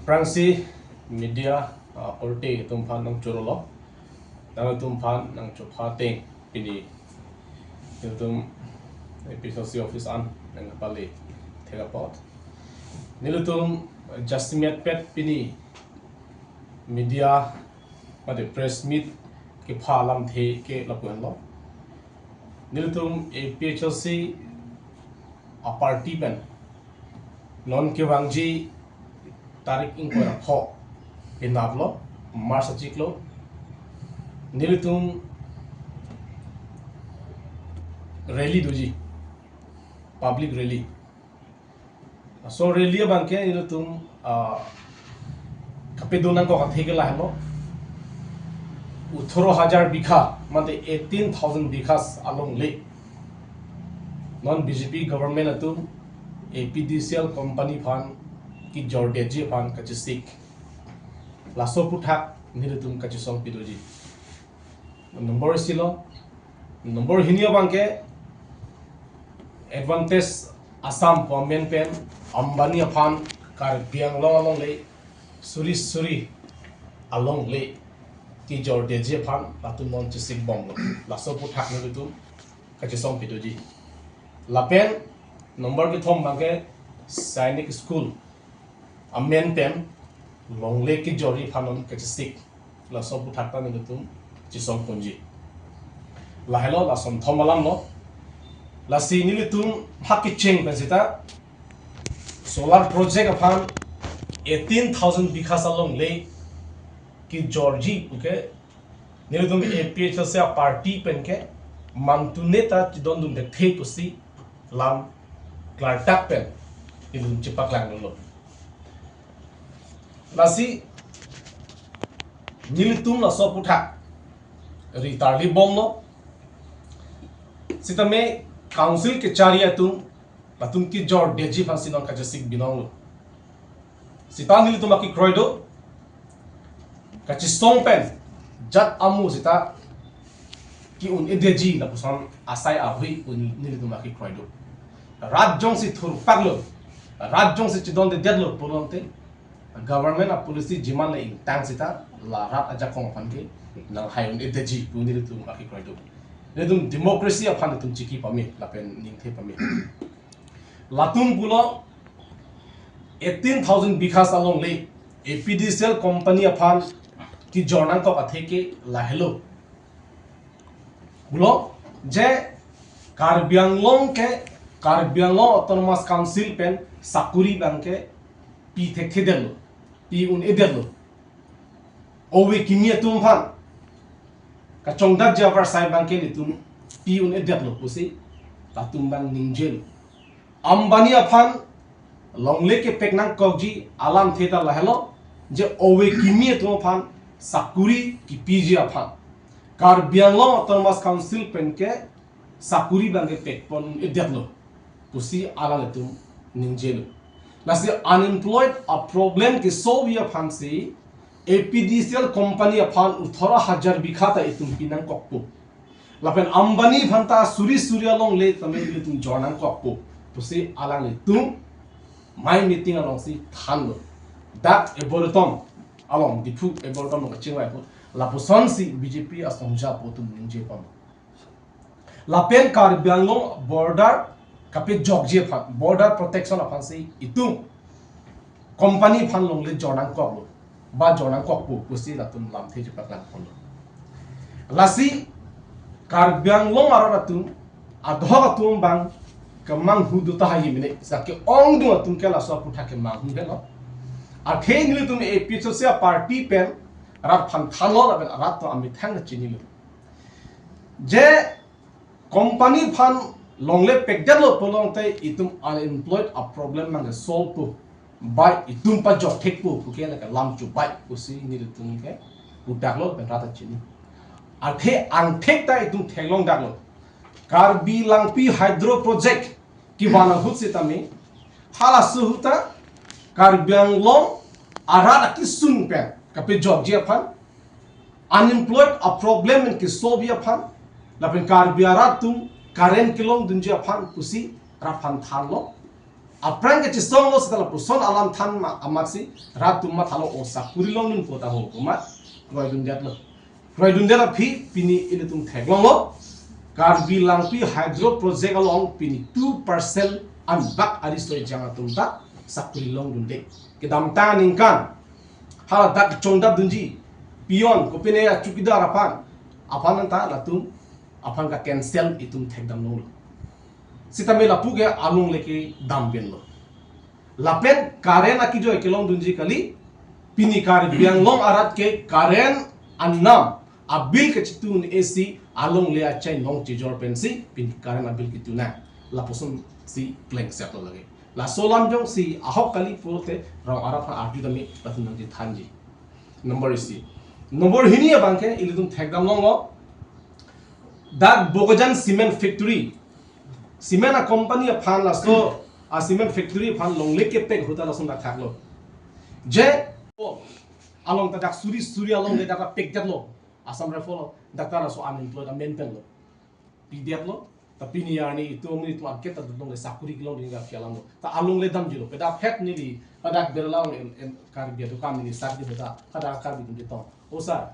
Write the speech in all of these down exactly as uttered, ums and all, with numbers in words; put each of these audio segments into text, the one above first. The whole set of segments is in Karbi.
Aphrangsi media, ah, korte atum aphan nangchorolo. Nangtum aphan nangchopha ateng pini nelitum A P H L C office an nangpale thek apot. Nelitum jasemet pet pini media mate press meet kepha alamthe ke lapu henlo. Nelitum A P H L C a-party pen non kevangji tarik ingkoi ra pho penaplo, March achiklo, nelitum rally doji, public rally. So rally abangke nelitum, ah, kapedun nangkok athe ke lahelo. Othoro hajar bigha, mate eighteen thousand bighas alongle non B J P government atum A P D C L company aphan kejor detji aphan kachesik. Laso aputhak nelitum kachesong pidoji. Number isi lo. Number hini abangke Advantage Assam pu amen pen Ambani aphan Karbi Anglong alongle, suri suri alongle kejor detji aphan latum non chesik bomlo. Laso aputhak nelitum kachesong pidoji. Lapen number kethom abangke Sainik School amen pen longle kejorji aphan non kachesik. Laso aputhak ta nelitum chesong ponji. Lahelo, lason thom alamlo. Lasi nelitum phak kecheng pen seta solar project aphan eighteen thousand bighas alongle kejorji puke nelitum A P H L C a-party pen ke mantune ta chedondun thekthe pusi lam klardak pen nelitum chepaklanglo. Lasi nelitum laso aputhak ri tarli bomlo. Sitame council kechari atum latum kejor detji aphansi non kachesik binonglo. Seta nelitum akekroi do, kachesong pen jat amu seta ke-un-edetji lapuson asai ahui pu nelitum akekroi do. Rat jongsi thurpaklo, rat jongsi chedondedetlo pulote government a-policy jiman le ingtang seta la rat ajakong aphan ke nanghai un-edetji pu nelitum akekroi do. Nelitum democracy aphan nelitum chiki pame lapen ningthe pame. Latum pulo eighteen thousand bighas alongle A P D C L company aphan kejor nangkok athe ke lahelo. Pulo je Karbi Anglong ke, Karbi Anglong Autonomous Council pen sakuri abangke pi thekthedetlo, pi un-edetlo. Ove kimi atum aphan kachongdatji avarsai abangke nelitum pi un-edetlo pusi latum abang ningjelo. Ambani aphan longle kepek nangkokji alamthe ta lahelo, je ove kimi atum aphan sakuri kepiji aphan Karbi Anglong Autonomous Council pen ke sakuri abangke pekpon-edetlo pusi alanglitum ningjelo. Lasi unemployed a-problem kesolve aphansi A P D C L company aphan othoro hajar bigha ta itum pi nangkokpo. Lapen Ambani aphan ta suri suri alongle tame itum jor nangkokpo pusi alanglitum amei meeting alongsi thanlo. Dak Eboretom along, Diphu Eboretom along kachingvai pu lapusonsi B J P asongja pu atum ningje pon. Lapen Karbi Anglong border kapejokji aphan, border protection aphansi itum company aphan longle jor nangkoklo, ba jor nangkokpo pusi latum lamthe chepaklang ponlo. Lasi Karbi Anglong arat atum, adhok atum abang kemanghu do tahai mene, sa ke-ongdung atum ke laso aputhak kemanghu helo. Athe nelitum A P H L C a-party pen rat aphan thanlo lapen rat atum amethang chinilo. Je company aphan longle pekdetlo pulote itum unemployed a-problem nangke-solve po, ba itum pajok thekpo puke nangke lam chubai pusi nelitum ke pudaklo pen rat ta chini. Athe angthek ta itum theklongdaklo. Karbi Langpi Hydro Project kevan ahut sitame halaso ahut ta Karbi Anglong arat akesung pen kapejokji aphan, unemployed a-problem pen kesolve aphan, lapen Karbi arat atum current kelongdunji aphan pusi rat aphan thanlo. Aphrang kechesonglo seta lapuson alam than ma amatsi rat atum mathalo, o sakuri longdunpo ta ho komat kroidundetlo. Kroidundet aphi pini ilitum theklonglo, Karbi Langpi Hydro Project along pini two percent anbak ariso ejang atum ta sakuri longdunde. Kedamtang aningkan hala dak chongdap dunji peon kopine ya chowkidar aphan, aphan ta latum aphan ka cancel itum thekdam longlo. Sitame lapu ke alongle kedam pinlo. Lapen current akijoi kelongdunji kali, pini Karbi Anglong arat ke current anam abill kachetun esi alongle achai nong chejor pensi pini current abill ketun na. Lapuson si plengset lo lake. Laso alam jongsi ahok kali pulote rong arat aphan arjudame latum nangchethanji. Number isi. Number hini abang ke ilitum thekdam longlo. Dak Bokajan Cement Factory, cement a company aphan laso a cement factory aphan longle kepek ahut ta lason dak thaklo. Je along ta dak suri suri alongle dak pekjatlo. Assam Rifle dak ta laso unemployed amen penlo. Pidetlo. Ta pini arni itum itum angket ta dudong le sakuri kelongdun ka phialam lo. Ta alongle damjilo. Peda phet neli pada berla ong em, em, Karbi adukan neli sakdi beta pada Karbi atum chetong. O sir,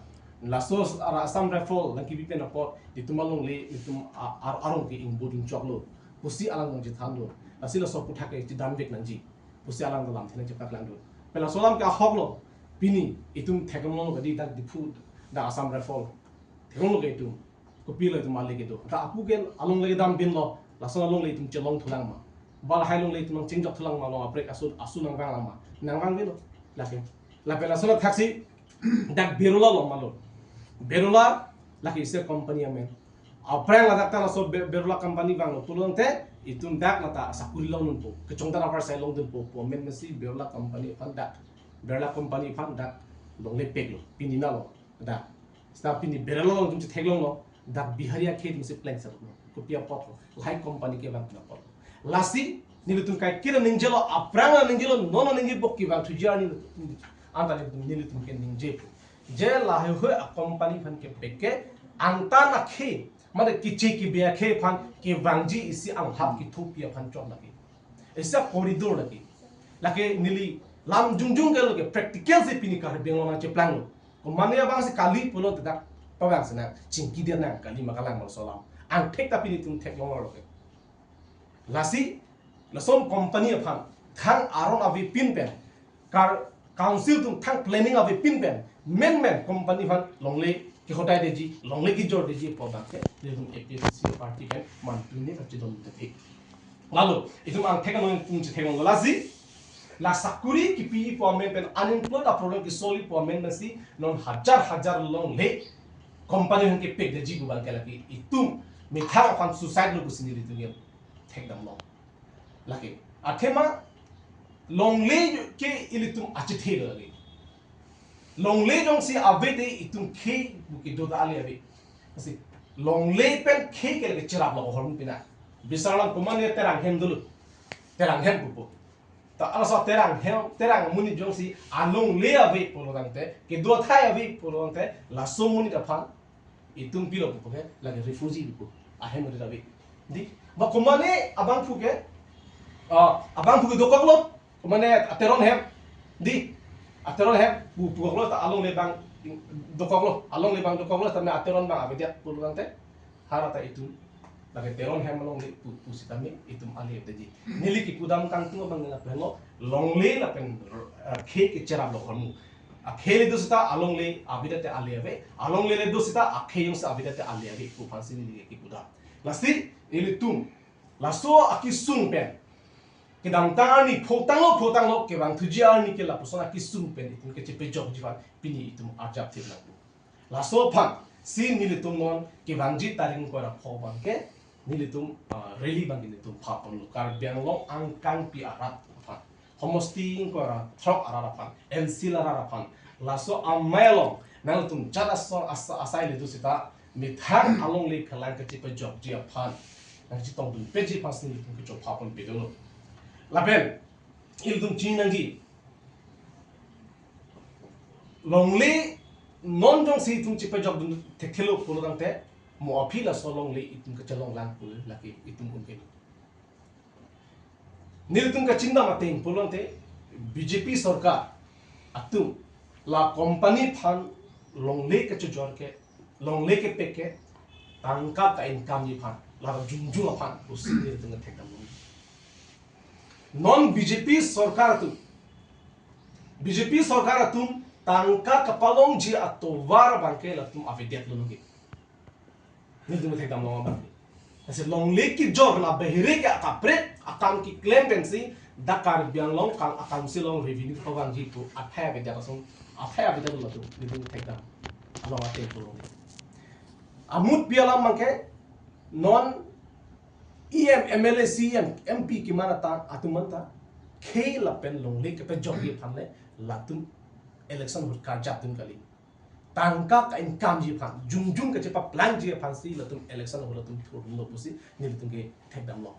laso ara Assam Rifle nangkebi pen apot itum alongle itum a-, ar-, arong ke ingbodun choklo pusi alang nangchethanlo. Lasi laso aputhak ke chedam vek nangji pusi alang alam thenang chepaklanglo. Pen laso alam ke ahok lo. Pini itum theklonglo kadi dak Diphu, dak Assam Rifle theklonglo ke itum. Kopilo itum alongle kedo. Ta apu ke alongle kedam pinlo. Lason alongle itum chelong thulang ma? Ba lahai alongle itum nangchengjok thulang ma, along aprek asu asu nangvanglang ma? Nangvangvelo. Lake. Lapen lason athaksi dak Berola along malo. Berola lake isi company amen. Aphrang ladak ta laso Be-, Berola company vanglo pulotangte itum dak lata sakuri longdunpo. Kechongdar apar sai longdunpo pu amen mesi Berola company aphan dak. Berola company aphan dak longle peklo. Pini nalo. Dak. Seta pini Berola along itum chetheklonglo. Dak Bihari akhei atumsi plengsetlo. Kopi apotlo? Lahai company kevang pen apotlo. Lasi nelitum kaiketa ningjelo, aphrang ningjelo, non ningje bok kevangthuji arni nelitum, anta nelitum, nelitum ke ningjepo. Je lahaihui a company aphan kepek ke angtan akhei, mane keche kebe akhei aphan kevangji isi anghap kethopi aphan chot lake. Isi a corridor lake. Lake neli lam jongjong ke lake practical si pini Karbi Anglong nangcheplanglo. Komane abang si kali pulote dak pabang si nang chingki dia nang kali ma kalang ma laso alam. Angthek ta pini itum theklonglo ke. Lasi lason company aphan thang aron avepin pen, kar council atum thang planning avepin pen, menmen company aphan longle kehodai deji, longle kejor deji pu abang ke, nelitum A P H L C party pen mantu ne kachidon tete. Lalu itum angthek anong itum chetheklonglo lasi, la sakuri kepi pu amen pen, unemployed a problem kesoli pu amen pensi non hajar hajar longle company aphan kepek deji pu abang ke lake itum methang aphan suicide lo pusi nelitum ke thekdamlo. Lake. Athema longle ke ilitum achethe lo lake. Longle jongsi ave te itum khei pu kedo ta ale ave. Lasi longle pen khei ke lake cherap lo ahormu pina. Bisarlam komane terang hem dolo. Terang hem pupo. Ta laso terang hem, terang amonit jongsi alongle ave pulotangte, kedo athai ave pulotangte, laso amonit aphan itum pilo pupo ke, lake refugee pupo. Ahem ri ave. Dei, ba komane abangphu ke, ah, abangphu ke dokoklo, komane ateron hem. Dei, ateron hem pu, pukoklo ta alongle abang dokoklo, alongle abang dokoklo, tame ateron abang avedet pulotangte, harata itum lake teron hem alongle pu, pu sitame itum ale deji. Neli kepudam kangtung abang nela penlo, longle lapen, eh, khei ke cherap lo ahormu. Akhei le do seta alongle avedet te ale ave, alongle le do seta akhei jongsi avedet te ale ave pu aphansi neli kepudam. Lasi ilitum laso akesung pen kedamtang arni photanglo photanglo kevangthuji arni ke lapuson akesung pen itum kechepejokji aphan pini itum arjap thip nangpo. Laso aphan si nelitum non kevangji tarik ingkoi ra pho abang ke nelitum, ah, rally abang ke nelitum phaponlo. Karbi Anglong angkangpi arat aphan, homosti ingkoi ra throk arat aphan, N C L arat aphan, laso amei along nangtum jat asor asa-, asai le do seta methang alongle kelang kachepejokji aphan nangchetongdun peji aphansi nelitum kecho phaponpe dolo. Lapen ilitum chini nangji, longle non jongsi itum chepejokdun thekthelo pulotangte, mo aphi laso longle itum kachelonglang pu lake itum un ke. Nelitum kachingdam ateng pulote B J P sorkar atum la company aphan longle kachojor ke, longle kepek ke, tangka ka-income ji aphan, la jongjung aphan pusi nelitum kethekdam. Non B J P sorkar atum, B J P sorkar atum tangka kapalongji atovar abangke latum avedetlo nangji. Nelitum thekdam long abang. Lasi longle kejor la bahere ke akaprek akam keklem pensi dak Karbi Anglong kang akam si long revenue kevangji pu athai avedet ason, athai avedet latum nelitum thekdam along ateng pulo. Amut pi alam abangke non E M, M L A, C E M, M P keman ata atum anta khei lapen longle kepejokji aphan le latum election ahut karjap atum kali. Tangka ka-income ji aphan, jongjung kachepaplangji aphan si latum election ahut latum thurlo pusi nelitum kethekdam long.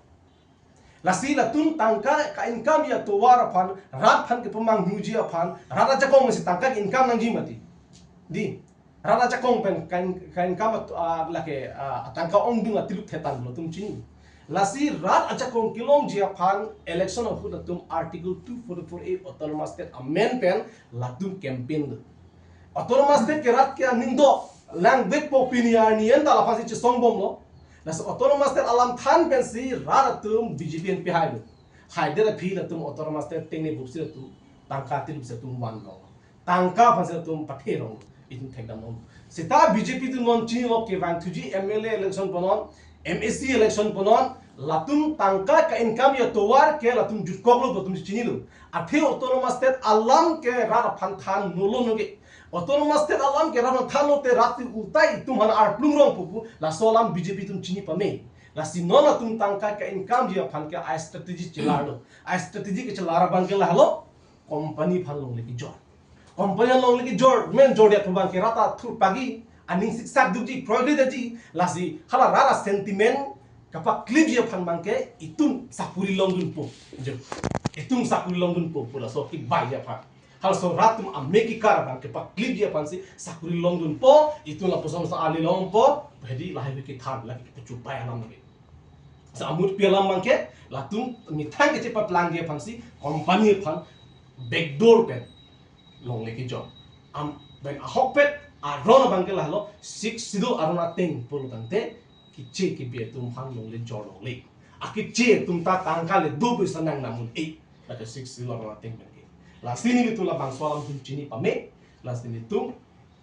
Lasi latum tangka ka-income ji atovar aphan, rat aphan kepamanghuji aphan, rat ajakong si tangka income nangji mati. Di, rat ajakong pen ka-in-, ka-income at-, ah, lake, ah, tangka ongdung atilup thetan latum chini. Lasi rat ajakong kelongji aphan election ahut latum Article two forty-four A Autonomous State amend pen latum campaign do. Autonomous State ke rat ke aning do, langvekpo pini arni anta laphan si chesongbomlo. Lasi Autonomous State alam than pensi rat atum B J P an pehailo. Haida aphi latum Autonomous State tengne bupsi latum tangka tin si latum van rong, tangka aphansi latum pathe rong, itum thekdam long. Seta B J P atum non chinilo kevangthuji M L A election punon, M A C election punon, latum tangka ka-income ji atovar ke latum jutkoklo pu latum chinilo. Athe Autonomous State alam ke rat aphan than nolo noge. Autonomous State alam ke rat aphan than lote rat ti ulta itum aphan arplung rongpo pu, laso alam B J P atum chini pame. Lasi non latum tangka ka-income ji aphan ke a-strategy chelarlo. A-strategy kechelar abangke lahelo, company aphan longle kejor. Company along lagi jor, men jor dia abangke rat athur pagi, aning siksak dukji, proyek detji, lasi hala rat asentiment kapaklipji aphan abangke itum sakuri longdunpo. Je, itum sakuri longdunpo pu laso kebai ji aphan. Halaso rat atum amekikar abangke paklipji aphansi sakuri longdunpo, itum lapuson sa ali longpo, jadi lahai kethan lagi kepachupai alam lagi. Sa amut pi alam abangke, latum methang kechepaplangji aphansi company aphan backdoor pen longle kejor. Am, pen ahokpet aron abangke lahelo, Sixth Schedule aron ateng pulo tangte, keche kebe atum aphan longle jor longle. Akeche atum ta tangka le do bisa nang namun e. Lake Sixth Schedule aron ateng abangke. Lasi nelitum labangso alam atum chini pame, lasi nelitum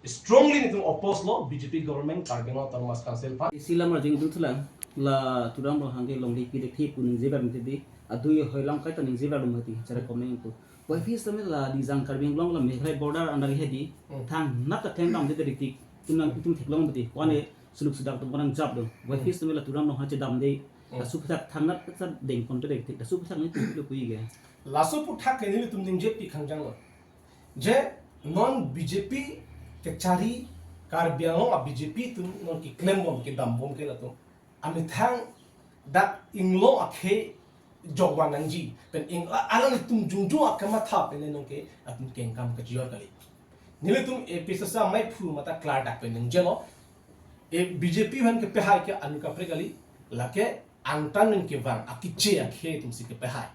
strongly nelitum oppose lo B J P government Karbi Anglong Autonomous Council aphan. Isi lam arjing duthulang, la Tuliram Ronghang ke longle pidek the pu ningje bam tidi, adui hoilam kaita ningje bam mati, chara comment pu. Wai fis tame la Dijang Karbi Anglong la Meghalaya border under hedi, Hmm. thangnat ta thengdam de dik dik, tum nang tum theklong mati, kwane suluk sudak tum konang jap do. Wai Hmm. fis tame la Tuliram Ronghang chedam de, Hmm. laso aphuthak thangnat ta dengpon pe dik dik, laso aphuthak ni tum lo kui ge. Laso aphuthak ke nelitum ningjepi khangjang lo. Je non B J P kechari Karbi Anglong a-B J P atum non keklembom kedambom ke latum amethang dak inglong akhei jokvan nangji pen ing a-, alanglitum jongjung akamatha pen nonke latum kengkam kejor kali. Nelitum A P H L C amei phu mata klardak pen ningjelo. E B J P aphan kepehai ke anu kaprek kali, lake angtan pen kevang akeche akhei atumsi kepehai.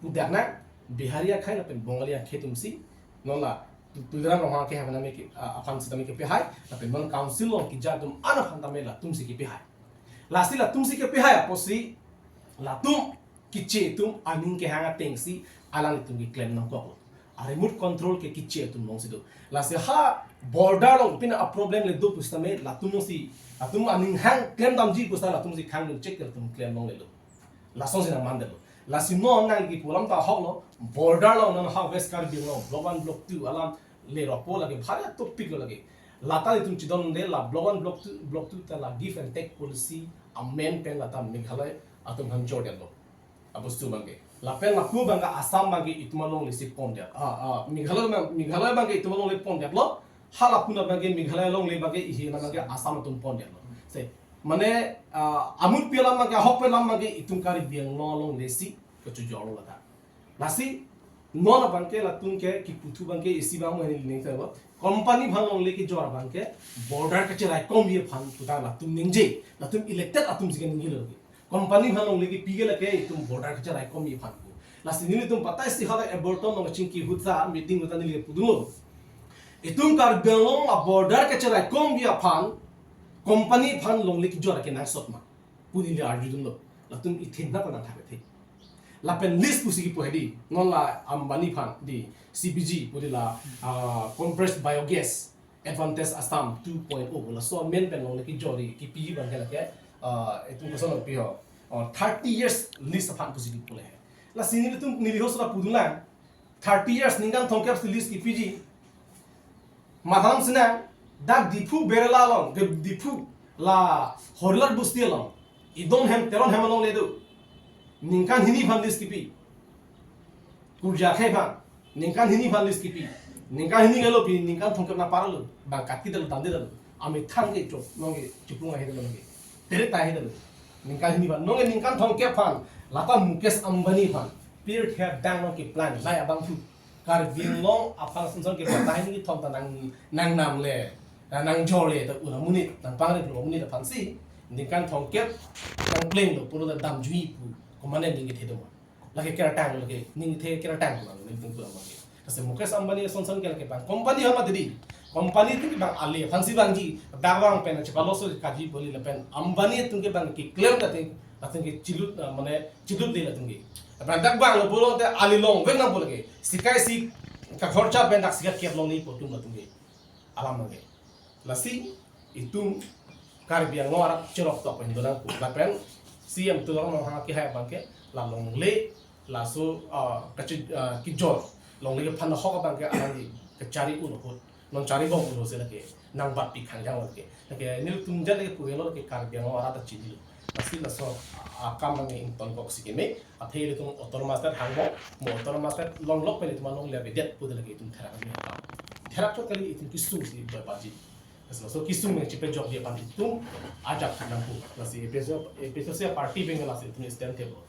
Pudak nang Bihari akhei lapen Bongali akhei atumsi, non la Tu-, Tuliram Ronghang akhei aphan tame ke, a, aphan sitame kepehai, lapen non council along keja atum an aphan tame latumsi kepehai. Lasi latumsi kepehai apotsi, latum keche atum aning kehang atengsi alanglitum keklem nangkoklo. A-remote control ke keche atum alongsi do. Lasi ha border along pina a-problem le do pusitame latum alongsi, latum aning hang klemdamji pusita latumsi khang nung chek latum klem longlelo. Lasonsi nangmandetlo. Lasi non nangli kipu alam ta ahoklo, border along non ha West Karbi Anglong, Block one, Block two alam le rokpo lake, bhari a-topic lo lake. Lata itum chidon de la Block one, Block two, Block two ta la give and take policy amend pen lata Meghalaya atum aphan jordetlo. Abostu abangke. Lapen lapu abangke Assam abangke itum alonglesi pondet. Ah, ah, Meghalaya abang-, Meghalaya abangke itum alongle pondetlo. Hala puna abangke Meghalaya alongle abangke ihi na abangke Assam atum pondetlo. Se, mane, ah, amut pi alam abangke, ahokpet alam abangke itum Karbi Anglong alonglesi kachojorlo lata. Lasi, non abangke latum ke kiputhu abangke isi abang mo hini ning tabo. Company aphan longle kejor abangke, border kacheraikomji aphan puta latum ningje, latum elected atumsi keningjelo. Company aphan longle kipi ke lake itum border kacheraikomji aphan pu. Lasi nelitum patai si hala Everton along chingki ahut ta meeting ahut ta neli pudunlo. Itum Karbi Anglong a-border kacheraikomji aphan company aphan longle kejor kenangsot ma pu neli arjudunlo. Latum ithin na panang thak the. Lapen lease pusi kipu hedi. Non la Ambani aphan di C B G pu di la, ah, compressed biogas Advantage Assam two point oh, laso amen pen longle kejor kipi abang ke lake, ah, itum koson nangpi ho. Oh, thirty years lease aphan pusi kipu le. Lasi nelitum neli ahut ta pudun lang. Thirty years, ningkan thomkep si lease kipiji. Matham sinang, dak Diphu Berala along, ke Diphu la Horilat Busti along, Idon hem, Teron hem alongle do. Ningkan hini aphan lease kipi. Kurja akhei aphan, ningkan hini aphan lease kipi. Ningkan hini galo pi, ningkan thomkep nangpar lo. Bang kat kidal, dan didal. Amethang ke chok, nonke, chiplung ahe dal nonke. Teret ta ahe dal. Ningkan hini aphan, nonke ningkan thomkep aphan. Lata Mukesh Ambani aphan. Pirthe adang nonke plan, lai abang thu. Karbi Anglong aphan Sonson ke patai ni thom ta nang, nangnam le. Na nangjor le, ta una monit, nangpangre dua monit aphan si. Ningkan thomkep, nangpleng lo, pulo ta damjui pu. Komatne ning kethe do ma. Lake kertang lake, ning kethe kertang lo, nelitum pu abang ke. Kasi Mukesh Ambani Sonson ke lake bang company hama tadi. Company atum ke bang ale aphan si bangji, dak bang pen chepalo so kaji boli lapen Ambani atum ke bang keklem tadi, latum ke chilut, ah, mane chilut de latum ke. Lapen dak bang lo pulo te ale longvek nang pulo ke. Sikai si kakhorcha pen dak sikai kep longni pu atum latum ke. Alam abang ke. Lasi itum Karbi Anglong arat cherok tok pen do nangpo. Lapen C M Tuliram Ronghang kehai abang ke la longle laso, ah, kachi, ah, kejor longle kephan ahok abang ke alangli kachari un ahut, non chari bom un ahut si lake nangbat pi khangjang lake. Lake nelitum jat lake puvelo lake Karbi Anglong arat ta chinilo. Lasi laso akam abang ingtonkok si keme, athe ilitum autonomous state hangmo, mo autonomous state longlok pen itum along le avedet pu lake itum therak keme akam. Therak chot kali itum kesung si boi paji. Lasi laso kesung abang chepejokji aphan itum ajak than nangpo. Lasi A P H L C, A P H L C party abang lasi itum stand table.